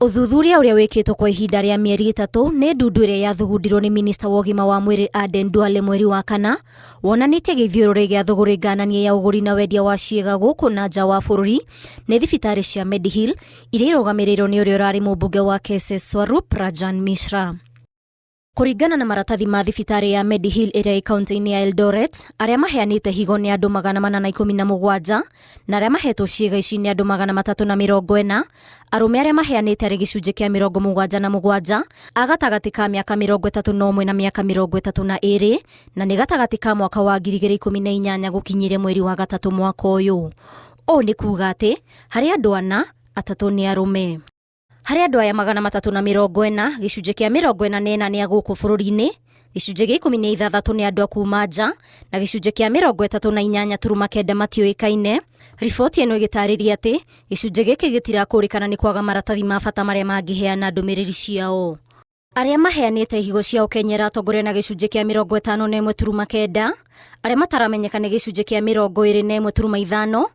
Ũthuthuria ũrĩa wĩkĩtwo kwa ihinda rĩa mĩeri 3 nĩ ndundu ĩrĩa yathugundirwo nĩ minista wa ũgima wa mwĩrĩ Aden Duale mweri wa kana, wonanĩtie gĩthiũrũrĩ gĩa thũgũrĩ ngananie ya ũgũri na wendia wa ciĩga gũkũ na nja wa bũrũri nĩ thibitarĩ cia Mediheal iria irũgamĩrĩirwo nĩ ũrĩa ũrarĩ mũmbunge wa Keses Swarup Rajan Mishra. Kũringana na maratathi ma thibitarĩ ya Mediheal ĩrĩa ĩ kaunti-inĩ ya Eldoret, arĩa maheanĩte higo nĩ andũ 417 na arĩa mahetwo ciĩga ici nĩ andũ 340. Arũme arĩa maheanĩte arĩ gĩcunjĩ kĩa 77 a gatagatĩ ka mĩaka 31 na mĩaka 32 na nĩ gatagatĩ ka mwaka wa 2018 gũkinyire mweri wa gatatũ mwaka ũyũ. Ũũ nĩ kuuga atĩ harĩ andũ ana, atatũ nĩ arũme. Harĩ andũ aya 340, gĩcunjĩ kĩa 44 nĩ a gũkũ bũrũri-inĩ, gĩcunjĩ gĩa 16 nĩ andũ a kuma nja, na gĩcunjĩ kĩa 38.9 matiũĩkaine. Riboti ĩno ĩgĩtarĩria atĩ gĩcunjĩ gĩkĩ gĩtirakũrĩkana nĩ kwaga maratathi ma bata marĩa mangĩheana ndũmĩrĩri ciao. Arĩa maheanĩte ihigo ciao Kenya ĩratongoria na gĩcunjĩ kĩa 51.9, arĩa mataramenyeka nĩ gĩcunjĩ kĩa 21.5,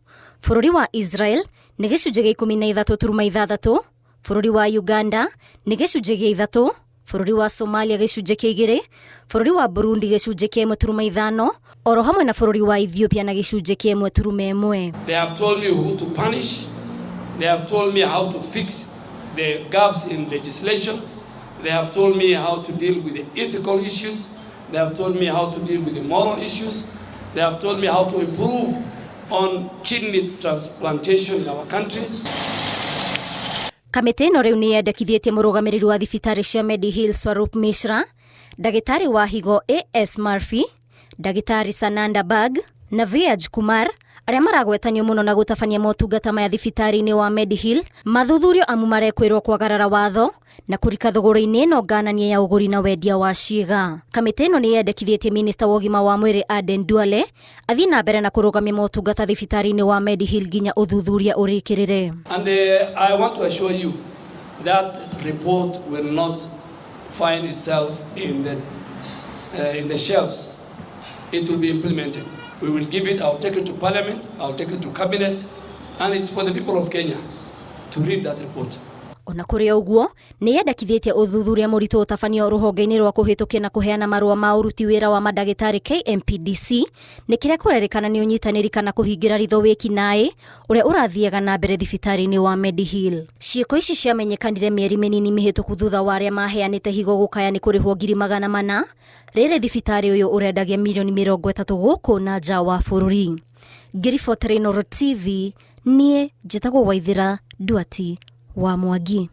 bũrũri wa Israel nĩ gĩcunjĩ gĩa 13.6, bũrũri wa Uganda nĩ gĩcunjĩ gĩa 3, bũrũri wa Somalia gĩcunjĩ kĩa 2, bũrũri wa Burundi gĩcunjĩ kĩa 1.5, oro hamwe na bũrũri wa Ethiopia na gĩcunjĩ kĩa 1.1. They have told me who to punish. They have told me how to fix the gaps in legislation. They have told me how to deal with the ethical issues. They have told me how to deal with the moral issues. They have told me how to improve on kidney transplantation in our country. Kamĩtĩ ĩno rĩu nĩ yendekithĩtie mũrũgamĩrĩri wa thibitarĩ cia Mediheal Swarup Mishra, ndagĩtarĩ wa higo AS Murphy, ndagĩtarĩ Sananda Bag na Viraj Kumar arĩa maragwetanio mũno na gũtabania motungata maya thibitarĩ-inĩ wa Mediheal mathuthurio amu marekwĩrwo kwagarara watho na kũrika thũgũrĩ-inĩ ĩno ngananie ya ũgũri na wendia wa ciĩga. Kamĩtĩ ĩno nĩ yendekithĩtie minista wa ũgima wa mwĩrĩ Aden Duale athiĩ na mbere na kũrũgamia motungata thibitarĩ-inĩ wa Mediheal nginya ũthuthuria ũrĩkĩrĩre. And I want to assure you that report will not find itself in the shelves. It will be implemented. We will give it, I'll take it to Parliament, I'll take it to Cabinet, and it's for the people of Kenya to read that report. Ona kũrĩ ũguo, nĩ yendekithĩtie ũthuthuria mũritũ ũtabanio rũhonge-inĩ rwa kũhĩtũkia na kũheana marũa ma ũruti wĩra wa mandagĩtarĩ KMPDC nĩ kĩrĩa kũrerĩkana nĩ ũnyitanĩri kana kũhingĩra ritho wĩki-naĩ ũrĩa ũrathiaga na mbere thibitarĩ-inĩ wa Mediheal. Ciĩko ici ciamenyekanire mĩeri mĩnini mĩhĩtũku thutha wa arĩa maheanĩte higo gũkaya nĩ kũrĩhwo 400,000 rĩrĩ thibitarĩ ũyũ ũrendagia mirioni 30 gũkũ na nja wa bũrũri. Ngĩribotera Inooro TV, niĩ njĩtagwo Waithĩra Nduati wa Mwangi.